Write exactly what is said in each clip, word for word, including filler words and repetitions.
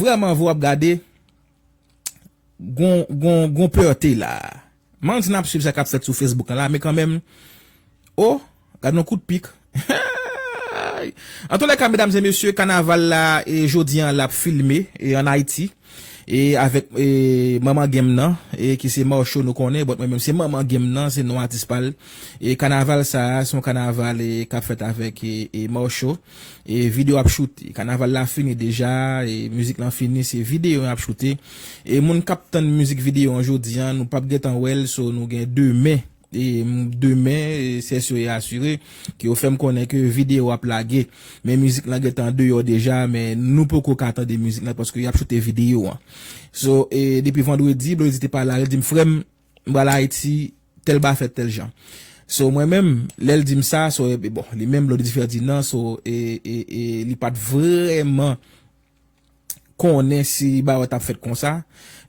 Vrèman vre w ap gade, gon, gon, gon pète la. Manti n ap swiv sa k ap fèt sou Facebook la, men kanmenm, o, gad yon kout pik. Antoulèka, medam e mesye, kanaval la, e jodi an, l ap filme, e an Ayiti, e avèk, e manman game nan, e ki se Marcho nou konnen, but mwen menm se manman game nan, se non atis pa l. E kanaval sa a, se yon kanaval, e k ap fèt avèk, e, e Marcho. E videyo ap choute. Kanaval la fini deja, e mizik lan fini, se videyo y ap choute. E moun k ap tann mizik videyo an jodi an, nou p ap gentan wè l, so nou gen demen. E m- demen, e sèsyon e asire, ke yo fè m konnen ke videyo ap lage. Men mizik lan gentan deyò deja, men nou poko ka tande mizik lan paske y ap choute videyo an. So, e depi vandredi, Blondedy te pale avè l, di m, "Frè m, m pral Ayiti, tèl bagay fèt tèl jan." So, mwen menm, lè l di m sa, so, e, bon, li menm, Blondedy Ferdinand, so, e, e, e, li pa t vrèman konnen si bagay t ap fèt konsa,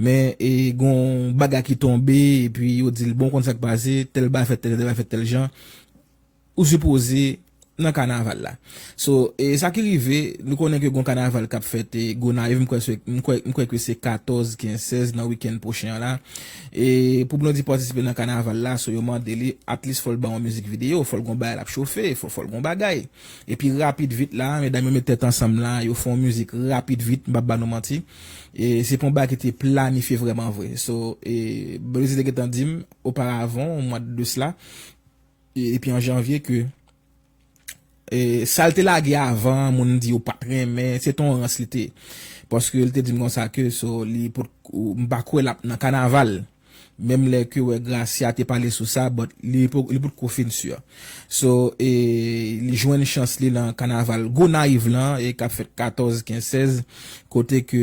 men, e, gon bagay ki tonbe, epi yo di l, "Bon, konn sa k pase, tèl bagay fèt tèl, tèl bagay fèt tèl jan, ou sipoze nan kanaval la." So, e sa ki rive, nou konnen ke gon kanaval k ap fèt, e, Gonayiv, m kwè se, m kwè, m kwè ke se katòz, kenz, sèz nan wikenn pwochen an la. E pou Blondedy patisipe nan kanaval la, so yo mande li, at least fò l ba yon mizik videyo, fò l gon bagay l ap chofe, fò, fò l gon bagay. Epi rapid vit la, medam yo met tèt ansanm la, yo fè yon mizik rapid vit, m p ap ba nou manti. E se pa yon bagay ki te planifye vrèman vre. So, e, Blondedy te gentan di m oparavan, yon mwa de sla, e, epi an janvye ke, e, sa l te lage avan, moun di yo pa t renmen, se t on rans li te. Paske l te di m konsa ke, so, li pot, m pa kwè l ap nan kanaval. Menm lè ke wè Gracia te pale sou sa, but li po- li potko fin si. So, e, li jwenn chans li nan kanaval Gonayiv lan, e k ap fèt katòz, kenz, sèz, kote ke,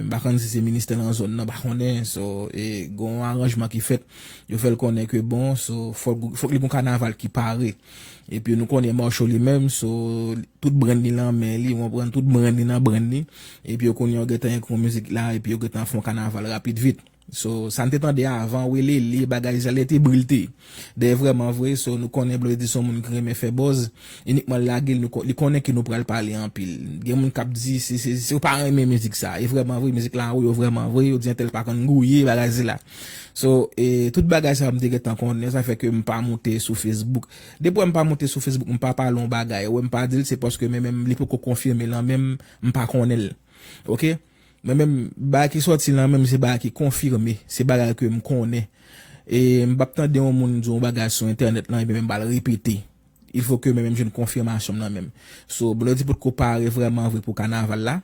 m pa konn si se ministè nan zòn nan, pa konnen, so, e, gon aranjman ki fèt, yo fè l konnen ke bon, so, fòk, fòk li gon kanaval ki pare. Epi nou konnen Marcho li menm, so, tout brenn li nan men li, w konprann, tout brenn li nan brenn li. Epi yo konnen yo gentan ekri yon mizik la, epi yo gentan fè yon kanaval rapid vit. So, sa n te tande avan, welele, bagay sa, lè te bri l te. Dayè vrèman vre, so, nou konnen Blondedy se yon moun ki renmen fè buzz, inikman l lage l, nou ko- li konnen ke nou pral pale anpil. Gen moun k ap di, se, se, se, ou pa renmen mizik sa. E vrèman vre, mizik la, wi, yo vrèman vre, yo di entèl pa konn gouye, bagay sila. So, e, tout bagay sa, m te gentan konnen, sa fè ke m pa monte sou Facebook. Depi m pa monte sou Facebook, m pa pale yon bagay. Wè, m pa di l, se paske men menm, li poko konfime l an menm, m pa konnen l. Oke? Mwen menm, bagay ki sòti lan menm, se bagay ki konfime, se bagay ke m konnen. E m p ap tande yon moun di yon bagay sou entènèt lan, epi menm m pral repete. Il fo ke mwen menm jwenn konfimasyon m nan menm. So, Blondedy potko pare vrèman vre pou kanaval la.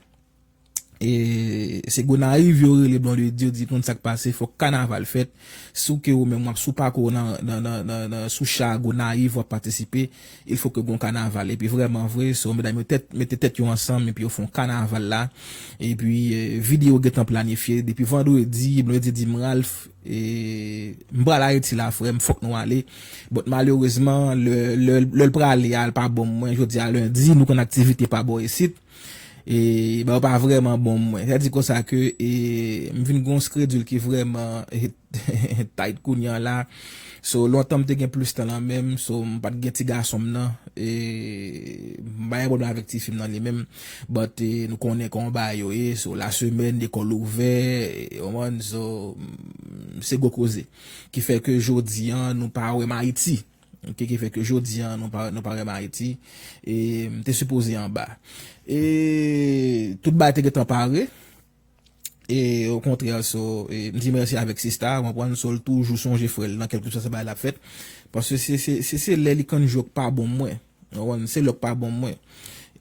E se Gonayiv yo rele Blondedy, yo di konn sa k pase, fòk kanaval fèt. Si w ke ou menm w ap sou pakou w nan, nan, nan, nan, nan sou cha Gonayiv w ap patisipe, il fo ke gon kanaval. Epi vrèman vre, so medam yo tèt, mete tèt yo ansanm epi yo fè yon kanaval la. Epi, e, videyo gentan planifye. Depi vandredi, Blondedy di m, "Ralph, e, m pral Ayiti la, frè m, fòk nou ale." But malerezman, lè, lè, lè l prale a, l pa bon mwen. Jodi a lendi, nou konn aktivite pa bò isit. E, bagay yo pa vrèman bon mwen. Sa di konsa ke, e, m vin gon schedule ki vrèman, e, tight kounye a la. So, lontan m te gen plis tan lan menm, so, m pa t gen ti gason m nan. E, m pa gen pwoblèm avèk tifi m nan li menm. But, e, nou konnen kòman bagay yo ye. So, lasemèn, lekòl ouvè, e, w konprann, so, m, se gwo koze. Ki fè ke jodi an, nou pa wè m Ayiti. Oke, ki fè ke jodi an, nou pa, nou pa wè m Ayiti. E, m te sipoze anba. E, tout bagay te gentan pare. E, okontrè, so, e, m di mèsi avèk sista, w konprann, so, l toujou sonje frè l nan kèlkeswa sa bagay la ap fèt. Paske se, se, se, se lè li konn jwe k pa bon mwen. W konprann, se lè k pa bon mwen.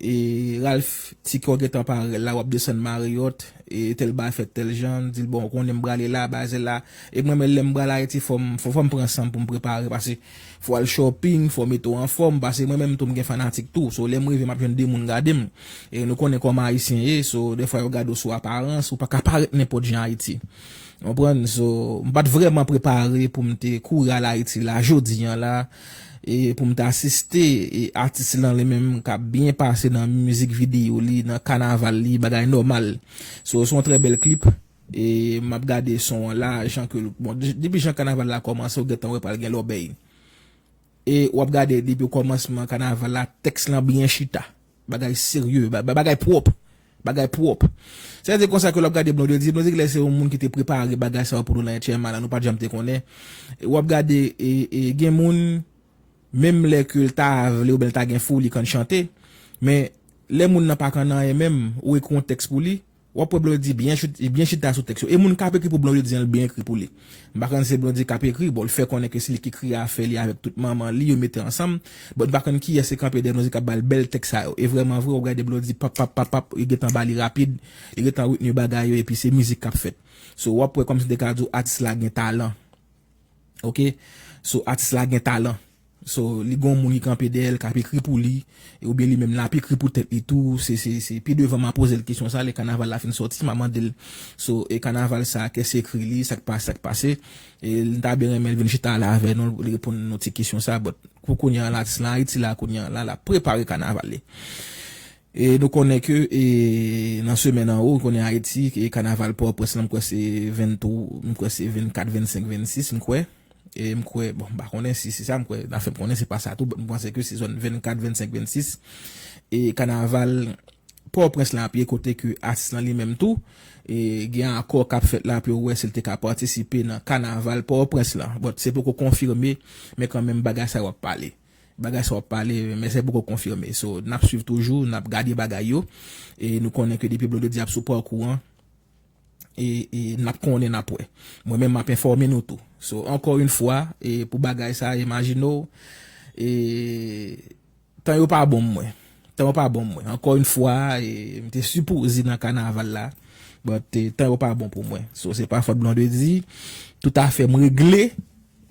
E, Ralph, tikè w gentan pare la, w ap desann Marriott, e, tèl bagay fèt tèl jan, di l, "Bon, w konnen m prale la, bagay la." E mwen menm, lè m prale Ayiti, fò m, fò, fò m pran san m pou m prepare, paske fò w al shopping, fò w mete w anfòm, paske mwen menm tou m gen fanatik tou. So, lè m rive, m ap jwenn de moun gade m. E nou konnen kòman Ayisyen ye, so, dèfwa yo gade w sou aparans, ou pa ka parèt nenpòt jan Ayiti. W konprann? So, m pa t vrèman prepare pou m te kouri al Ayiti la, jodi an la, e pou m te asiste, e atis lan li menm k ap byen pase nan mizik videyo li, nan kanaval li, bagay nòmal. So, se yon trè bèl klip. E m ap gade son an la, jan ke, bon, de- depi jan kanaval la kòmanse, ou gentan wè pral gen lòbèy. E w ap gade depi kòmansman kanaval la, tèks lan byen chita. Bagay serye, ba- ba- bagay pwòp. Bagay pwòp. Sa vle di konsa ke lè w ap gade Blondedy, Blondedy lè se yon moun ki te prepare bagay sa yo pou nou nan H M A la, nou pa t janm te konnen. W ap gade, e, e, gen moun, menm lè ke l ta vle oubyen l ta gen fou, li konn chante. Men, lè moun nan pa konn anyen menm, ou ekri yon tèks pou li, w ap wè Blondedy byen chit-, byen chita sou tèks yo. E moun k ap ekri pou Blondedy an, l byen ekri pou li. M pa konn si se Blondedy k ap ekri, bon, l fè konnen ke se li ki kreye afè li avèk tout manman li, yo mete ansanm. Bon, m pa konn kiyès ki kanpe dèyè Blondedy k ap ba l bèl tèks sa yo. E vrèman vre, w ap gade Blondedy, pap, pap, pap, pap, li gentan ba li rapid, li gentan retni bagay yo, epi se mizik k ap fèt. So, w ap wè kòmsi te ka di w atis la gen talan. Ok? So, atis la gen talan. So, li gon moun ki kanpe dèyè l, k ap ekri pou li, e oubyen li menm l ap ekri pou tèt li tou. Se, se, se pi devan m a poze l kesyon sa, lè kanaval la fin sòti, m a mande l. So, e kanaval sa, kiyès ki ekri li, sa k pase, sa k pase. E m ta byen renmen l vin chita la avè nou, li reponn nou ti kesyon sa, but pou kounye a la, atis la Ayiti la, kounye a la, l ap prepare kanaval li. E nou konnen ke, e, nan semèn an ou, nou konnen Ayiti, e kanaval Pòtoprens lan, m kwè se venntwa, m kwè se vennkat, vennsenk, vennsis, m kwè. E m kwè, bon, m pa konnen si se sa, m kwè, nan fè m konnen se pa sa tou, but m panse ke se zòn vennkat, vennsenk, vennsis. E kanaval Pòtoprens lan ap ye kote ke atis lan li menm tou, e gen akò k ap fèt la pou yo wè si l te ka patisipe nan kanaval Pòtoprens lan. But se poko konfime, men kanmenm bagay sa yo ap pale. Bagay sa w ap pale, men se poko konfime. So, n ap swiv toujou, n ap gade bagay yo. E nou konnen ke depi Blondedy ap sou pakou an, e, e n ap konnen, n ap wè. Mwen menm, m ap enfòme nou tou. So, ankò yon fwa, e pou bagay sa, imajine w, e tan yo pa bon mwen. Tan yo pa bon mwen. Ankò yon fwa, e m te sipoze nan kanaval la, but, e, tan yo pa bon pou mwen. So, se pa fòt Blondedy, tout afè m regle.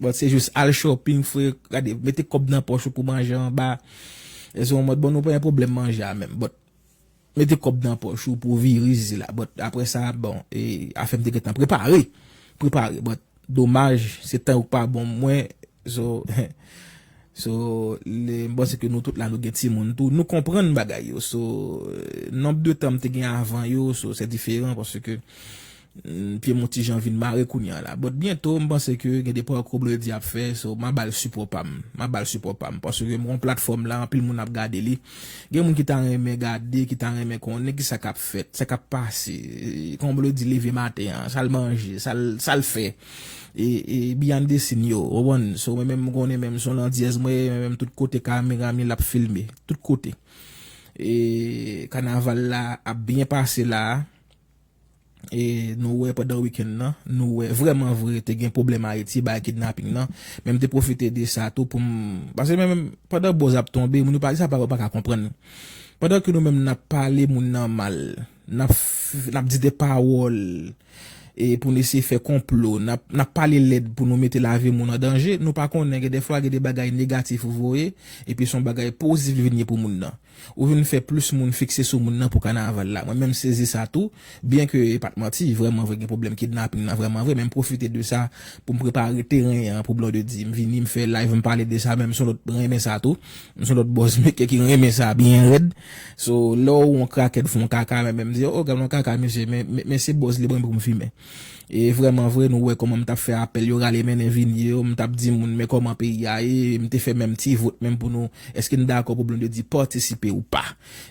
But se jis al shopping, frè, gade, mete kòb nan pòch ou pou manje anba. E se yon mòd, bon, nou pa gen pwoblèm manje a menm, but mete kòb nan pòch ou pou vire isit la. But apre sa, bon, e, afè m te gentan prepare. Prepare, but domaj, se tan ou pa bon mwen. So, so, le, m panse ke nou tout la, nou gen timoun tou. Nou konprann bagay yo. So, e, nonb de tan m te gen avan yo, so, se diferan paske mm, pye m yon ti jan vin mare kounye a la. But byento, m panse ke gen de pakou Blondedy ap fè, so m a ba l sipò pa m. M a ba l sipò pa m. Paske m gon platfòm la, anpil moun ap gade li. Gen moun ki ta renmen gade, ki ta renmen konnen kisa k ap fèt, sa k ap pase. E, kon Blondedy leve maten an, sa l manje, sa l, sa l fè. E, e, behind the scene yo, ou konprann? So, mwen menm, m konnen menm, son landyèz mwen, mwen menm, tout kote kamera m ye, l ap filme. Tout kote. E, kanaval la ap byen pase la. E nou wè pandan wikenn nan, nou wè vrèman vre te gen pwoblèm Ayiti, bay kidnaping nan. Men m te pwofite de sa tou pou m, paske men menm pandan buzz ap tonbe, moun yo pa, sa pa, pa ka konprann. Pandan ke nou menm n ap pale moun nan mal, n ap, f- n ap di de pawòl, e pou n eseye fè konplo, n ap, n ap pale lèd pou nou mete lavi moun an danje, nou pa konnen gen de fwa gen de bagay negatif ou voye, epi se yon bagay pozitif li vin ye pou moun nan. Ou vin fè plis moun fikse sou moun nan pou kanaval la. Mwen menm sezi sa tou, byen ke e pa t manti, vrèman vre gen pwoblèm kidnaping nan vrèman vre, men m pwofite de sa pou m prepare teren an pou Blondedy. M vini, m fè live, m pale de sa, men m se yon lòt, m renmen sa tou. M se yon lòt buzz maker ki renmen sa byen rèd. So, lè w yon crackhead fè yon kaka, men, men m di, "Oh, gad yon kaka, mesye, men, men, men se buzz li ban m pou m fimen." E vrèman vre, nou wè kòman m t ap fè apèl yo, rale mennen vini yo, m t ap di moun, men kòman peyi a ye, m te fè menm ti vot menm pou nou, èske n dakò pou Blondedy patisipe ou pa.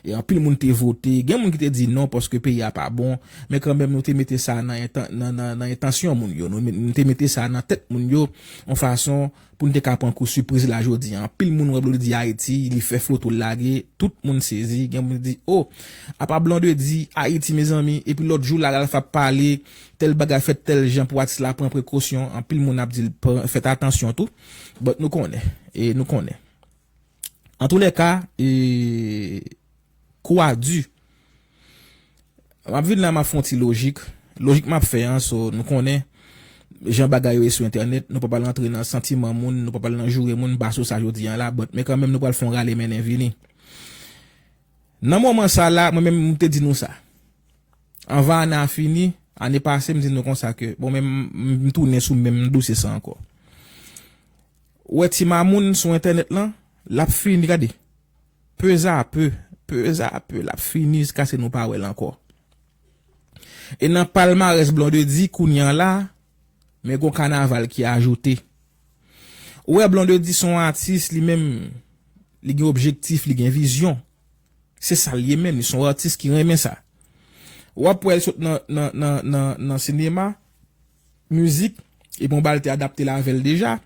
E anpil moun te vote, gen moun ki te di non paske peyi a pa bon, men kanmenm nou te mete sa nan entan- nan, nan, nan entansyon moun yo, nou met- nou te mete sa nan tèt moun yo, yon fason pou n te ka pran kou sipriz la jodi a. Anpil moun wè Blondedy Ayiti, li fè foto l lage, tout moun sezi, gen moun di, "Oh, apa Blondedy Ayiti, mezanmi?" Epi lòt jou la, Ralph ap pale, tèl bagay fèt tèl jan pou atis la pran prekosyon, anpil moun ap di l pran- fèt atansyon tou. But nou konnen, e nou konnen. Antoulèka, e kou a di. M ap vin la, m ap fè yon ti lojik. Lojik m ap fè an, so, nou konnen jan bagay yo ye sou entènèt, nou pa pral antre nan santiman moun, nou pa pral nan joure moun, m pa sou sa jodi a la, but, men kanmenm nou pral fè yon rale mennen vini. Nan moman sa la, mwen menm, m te di nou sa. Anvan ane a fini, ane pase, m di nou konsa ke, bon, men m, m tounen sou menm dosye sa ankò. Ou wè ti mamoun sou entènèt lan, l ap fini, gade. Pezapè, pezapè, l ap fini jiskaske nou pa wè l ankò. E nan palmarès Blondedy kounye a la, men gon kanaval ki ajoute. Ou wè Blondedy se yon atis, li menm, li gen objektif, li gen vizyon. Se sa l ye menm, li se yon atis ki renmen sa. W ap wè l sot nan, nan, nan, nan, nan sinema, mizik, epi yon bagay te adapte l avè l deja.